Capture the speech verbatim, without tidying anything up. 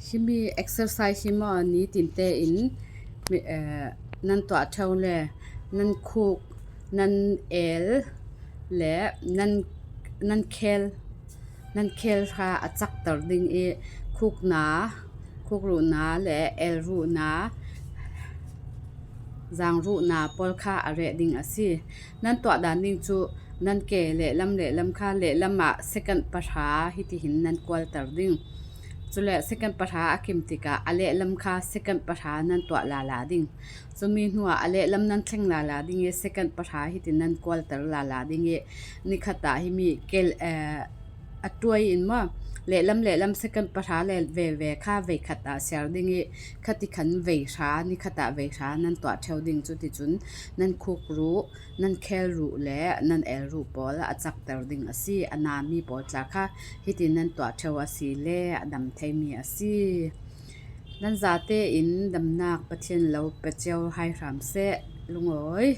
Himi exercise hi maw, ni tinte in mi, eh, nan tuah ṭheu le, nan khuk, nan el le nan, nan khel, nan khel hra a cakter ding i, khukna, khuk ruhna le el ruhna, zang ruhna pawl kha a reh ding a si. Nan tuah dan ding cu nan ke lehlam lehlam kha lehlam ah second pahra hitihin nan kualter ding. Cule second pahra a kim tikah a lehlam kha second pahra nan tuah lala ding. Cumi hnuah a lehlam nan thleng lala ding i second pahra hitin nan kualter lala ding i, nikhat ah himi ke, eh, a tuai in maw, lehlam lehlam second pahra le veve kha veikhat ah siar ding i, khati khan veihra, nikhat ah veihra nan tuah ṭheu ding. Cuticun nan khuk ruh, nan khel ruh le nan el ruh pawl a cakter ding a si. A nami pawl tla kha hitin nan tuah ṭheu a si le a dam theimi a si. Nan zate in damnak Pathian lo pe cio hai hram seh, lungawi.